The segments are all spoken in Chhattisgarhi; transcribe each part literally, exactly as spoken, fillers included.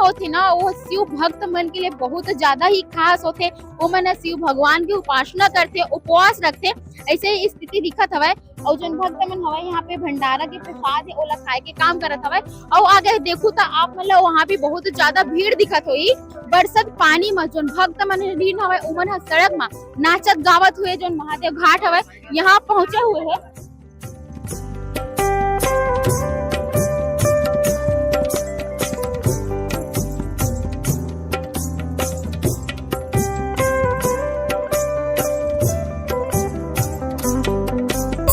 होथे ना, वो शिव भक्त मन के लिए बहुत ज्यादा ही खास होथे। वो मन ह शिव भगवान के उपासना करथे, उपवास रखथे, ऐसे ही स्थिति दिखत हवय। और जोन भक्त मन हवय, यहाँ पे भंडारा के प्रसाद हे, ओला खाए के काम करत हवय। और आगे देखू त आप मन ला वहाँ भी बहुत ज्यादा भीड़ दिखत होही। बरसत पानी म जोन भक्त मन रीन हवय, उमन ह सड़क म नाचत गावत हुए जोन महादेव घाट हवय, यहाँ पहुंचे हुए हे।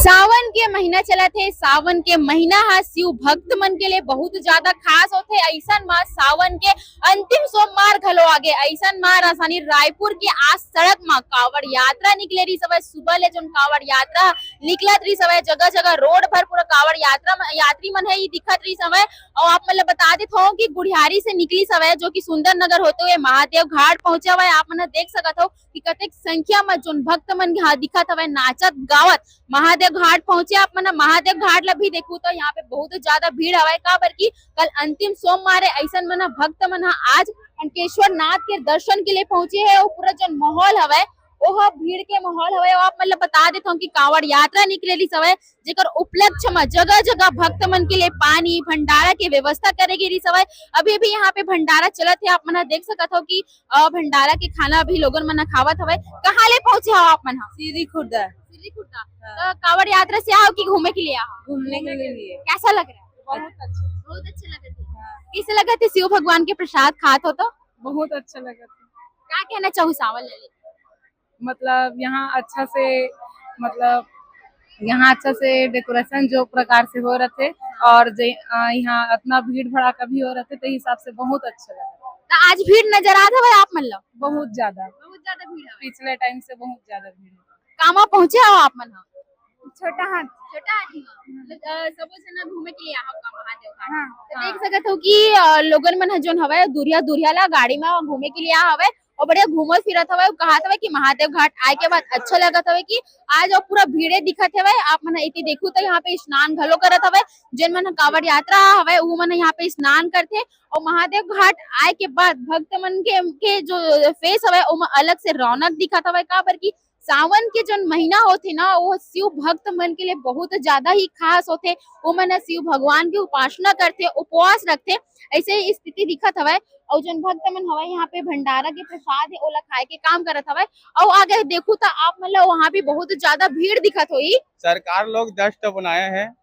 सावन के महीना चलत हे। सावन के महीना ह शिव भक्त मन के लिए बहुत ज्यादा खास होथे। अइसन म सावन के अंतिम सोमवार घलो आगे। अइसन म राजधानी रायपुर के आज सड़क म कावड़ यात्रा निकले रहिस हवय। सुबह ले जोन कावड़ यात्रा निकलत रहिस हवय, जगह-जगह रोड भर पूरा कावड़ यात्रा म, यात्री मन ह ही दिखत रहिस हवय। अउ आप मन ल बता देत हव कि गुढ़ियारी से निकलिस हवय, जो कि सुंदर नगर होते हुए महादेव घाट पहुंचे हवय। आप मन ह देख सकत हव कि कतेक संख्या म जोन भक्त मन ह दिखत हवय, नाचत गावत महादेव घाट पहुंचे। आप मन ह महादेव घाट ल भी देखू तो यहाँ पे बहुत ज्यादा भीड़ हवय, काबर कि कल अंतिम सोमवार हे। अइसन मन ह, भक्त मन ह आज अंकेश्वर नाथ के दर्शन के लिए पहुंचे हे। अउ पूरा जोन माहौल हवय, ओह भीड़ के माहौल हवय। अउ आप मन ल बता देत हव कि कावड़ यात्रा निकले रहिस हवय, जेकर उपलक्ष्य म जगह-जगह भक्त मन के लिए पानी, भंडारा के व्यवस्था करे गे रिहिस हवय। अभी-अभी यहाँ पे भंडारा चलत हे, आप मन ह देख सकत हव कि, अ, भंडारा के खाना अभी लोगन मन ह खावत हवय। कहाँ ले पहुंचे हव आप मन ह? सीरी खुर्दा। सीरी खुर्दा। हाँ। त कावड़ यात्रा से आओ कि घूमे के लिए आओ? घूमने के लिए। कैसा लग रहा है? बहुत अच्छा। बहुत अच्छा लगत हे। हाँ। कैसे लगत हे शिव भगवान के प्रसाद खात हो तो? बहुत अच्छा लगत हे। का कहना चाहू सावन ल लेके? मतलब यहाँ अच्छा से, मतलब यहाँ अच्छा से डेकोरेशन जो प्रकार से हो रथे और जे, अ, यहाँ अतना भीड़ भड़ाका भी हो रथे, ते हिसाब से बहुत अच्छा लगा। त आज भीड़ नजर आत हवय आप मन ला? बहुत ज्यादा। बहुत ज्यादा भीड़ हवय। पिछले टाइम से बहुत ज्यादा भीड़ हे। कामा पहुंचे हो आप मन ह? छोटा हाथी। छोटा हाथी म। मतलब, अ, सबो झन घूमे के लिए आए हव का महादेव घाट? हाँ। त देख सकत हो कि, अ, लोगन मन ह जोन हवय, दुरिहा दुरिहा ला गाड़ी म घूमे के लिए आए हवय। अउ बढ़िया घूमत फिरत हवय, अउ कहत हवय कि महादेव घाट आए के बाद अच्छा लगत हवय कि आज अउ पूरा भीड़े दिखत हवय। आप मन ह एती देखहू त यहाँ पे स्नान घलो करत हवय, जेन मन ह कांवड़ यात्रा हवय, वो मन ह यहाँ पे स्नान करथे। अउ महादेव घाट आए के बाद भक्त मन के, के जो फेस हवय, ओमा अलग से रौनक दिखत हवय, काबर कि सावन के जोन महीना होथे ना, वो शिव भक्त मन के लिए बहुत ज्यादा ही खास होथे। वो मन ह शिव भगवान के उपासना करथे, उपवास रखथे, ऐसे ही स्थिति दिखत हवय। अउ जोन भक्त मन हवय, यहाँ पे भंडारा के प्रसाद हे, ओला खाए के काम करत हवय। अउ आगे देखहू त आप मन ला वहाँ भी बहुत ज्यादा भीड़ दिखत होही। सरकार लोग डस्ट बनाया है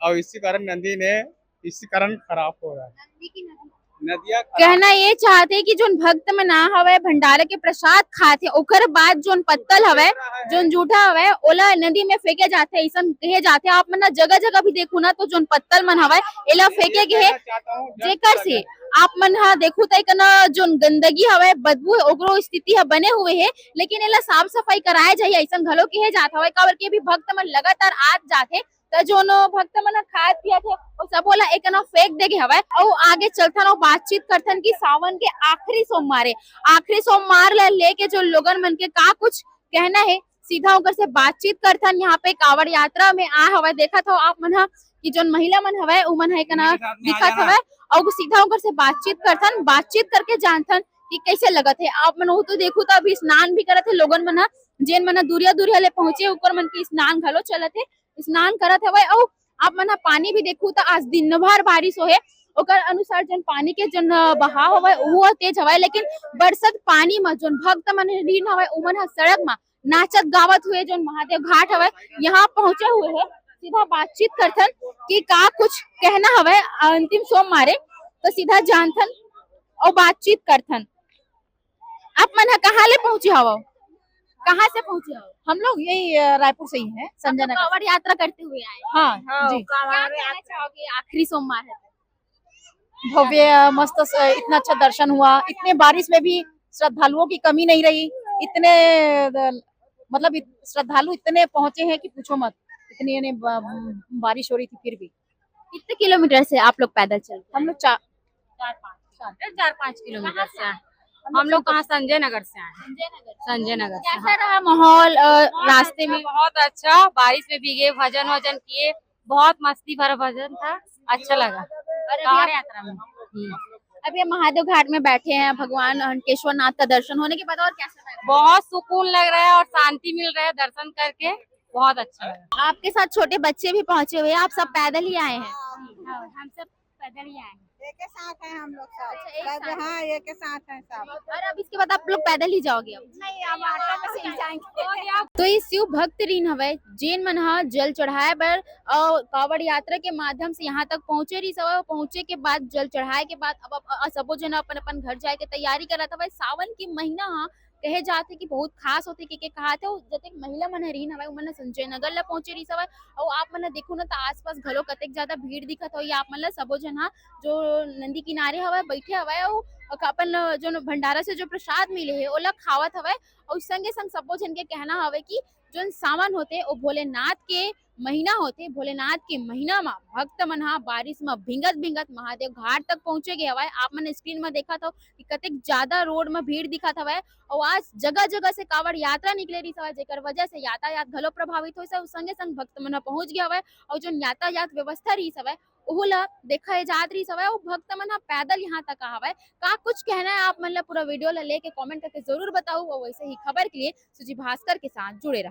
और इसी कारण नदी ने, इसी कारण खराब हो रहा है। नदी की नदी। नदियाँ खराब। कहना ये चाहथे कि जोन भक्त मन आ हवय, भंडारा के प्रसाद खाथे, ओकर बाद जोन पत्तल हवय, जोन जूठा हवय, ओला नदी में फेंके जाथे, अइसन कहे जाथे। आप मन ह जगह-जगह भी देखहू ना, तो जोन पत्तल मन हवय, एला फेंके गे हे, जेकर से आप मन ह देखहू त एकन जोन गंदगी हवय, बदबू हे, ओकरो स्थिति ह बने हुए हे, लेकिन एला साफ सफाई कराए जाही, अइसन घलो कहे जात हवय, काबर के भी भक्त मन लगातार आत जाथे, त जोन भक्त मन ह खात पियत हे, ओ सबो ला एकन फेंक दे गे हवय। अउ आगे चलथन अउ बातचीत करथन कि सावन के आखिरी सोमवार हे, आखिरी सोमवार ला लेके जो लोगन मन के का कुछ कहना हे, सीधा ओकर से बातचीत करथन। यहाँ पे कांवड़ यात्रा में आए हवय, देखत हव आप मन ह कि जोन महिला मन हवय, उमन ह एकन दिखत हवय, अउ सीधा ओकर से बातचीत करथन, बातचीत करके जानथन कि कैसे लगत हे। आप मन वो तो देखहू त अभी स्नान भी करत हे लोगन मन ह, जेन मन ह दुरिहा दुरिहा ले पहुंचे, ओकर मन के स्नान घलो चलत हे, स्नान करत हवय। अउ आप मन ह पानी भी देखहू त आज दिन भर बारिश होहे, ओकर अनुसार जोन पानी के जोन, अ, बहाव हवय, वो तेज हवय, लेकिन बरसत पानी म जोन भक्त मन रीन हवय, उमन ह सड़क म नाचत गावत हुए जोन महादेव घाट हवय, यहाँ पहुंचे हुए हे। सीधा बातचीत करथन कि का कुछ कहना हवय अंतिम सोमवार हे, तो सीधा जानथन अउ बातचीत करथन। आप मन ह कहाँ ले पहुंचे हवव? कहाँ से पहुंचे हवव? हम लोग यही, अ, रायपुर से ही हैं, संजय नगर से। कांवड़ यात्रा करते हुए आए हैं। हाँ, हाँ, जी। क्या कहना चाहोगे, आखिरी सोमवार है? भव्य, मस्त स-, इतना अच्छा दर्शन हुआ, इतने बारिश में भी श्रद्धालुओं की कमी नहीं रही, इतने, अ, मतलब इत-, श्रद्धालु इतने पहुंचे हैं कि पूछो मत, इतनी यानी ब-, बारिश हो रही थी फिर भी। कितने किलोमीटर से आप लोग पैदल चल रहे हैं? हम लोग चार, चार पाँच, चार, चार पाँच किलोमीटर से आए। हम लोग कहाँ, संजय नगर से आए हैं। संजय नगर से। संजय नगर से, कैसा रहा माहौल, अ, रास्ते में? बहुत अच्छा, बारिश में भीगे, भजन वजन किए, बहुत मस्ती भरा भजन था, अच्छा लगा। और अभी कांवड़ आप यात्रा में। हम्म। अभी हम महादेव घाट में बैठे हैं, भगवान हंकेश्वर नाथ का दर्शन होने के बाद और कैसा लग रहा है? बहुत सुकून लग रहा है और शांति मिल रहा है दर्शन करके, बहुत अच्छा लग रहा है। आपके साथ छोटे बच्चे भी पहुंचे हुए हैं, आप सब पैदल ही आए हैं? हाँ, हम सब पैदल ही आए हैं। एक के साथ हैं हम लोग सब। अच्छा, एक सब, साथ। हाँ, एक के साथ हैं सब। और अब इसके बाद आप लोग पैदल ही जाओगे अब? नहीं, हम ऑटो में से ही जाएंगे। तो ये शिव भक्त रीन हवय, जेन मन ह जल चढ़ाए बर अउ कावड़ यात्रा के माध्यम से यहाँ तक पहुंचे रहिस हवय। पहुंचे के बाद, जल चढ़ाए के बाद अब, अब, अब सबो झन अपन अपन घर जाए के तैयारी करत हवय। सावन के महीना ह कहे जाथे कि बहुत खास होथे, के, के कहाथे। अउ जतेक महिला मन ह रहिन हवय, उमन ह संजय नगर ल पहुंचे रहिस हवय। अउ आप मन ह देखो न, त आसपास घलो कतेक ज्यादा भीड़ दिखत होही। आप मन ल सबो झन ह जो नदी किनारे हवय, बैठे हवय, अउ अपन जो भंडारा से जो प्रसाद मिले हे, ओला खावत हवय। अउ संगे संग सबो झन के कहना हवय कि जोन सावन होथे, ओ भोलेनाथ के महीना होथे। भोलेनाथ के महीना म भक्त मन ह बारिश म भींगत भींगत महादेव घाट तक पहुंचे गे हवय। आप मन स्क्रीन म देखत हो कि कतेक ज्यादा रोड म भीड़ दिखत हवय। अउ आज जगह जगह से कावड़ यात्रा निकले रहिस हवय, जेकर वजह से यातायात घलो प्रभावित होइस हे। अउ संगे संग भक्त मन ह पहुंच गे हवय, अउ जोन यातायात व्यवस्था रहिस हवय, ओहू ला देखे जात रहिस हवय। अउ भक्त मन ह पैदल यहाँ तक आ हवय। का कुछ कहना है आप मन ला, पूरा वीडियो ला लेके कमेंट करके जरूर बताऊ। अउ वैसे ही खबर के लिए सुजी भास्कर के साथ जुड़े रहो।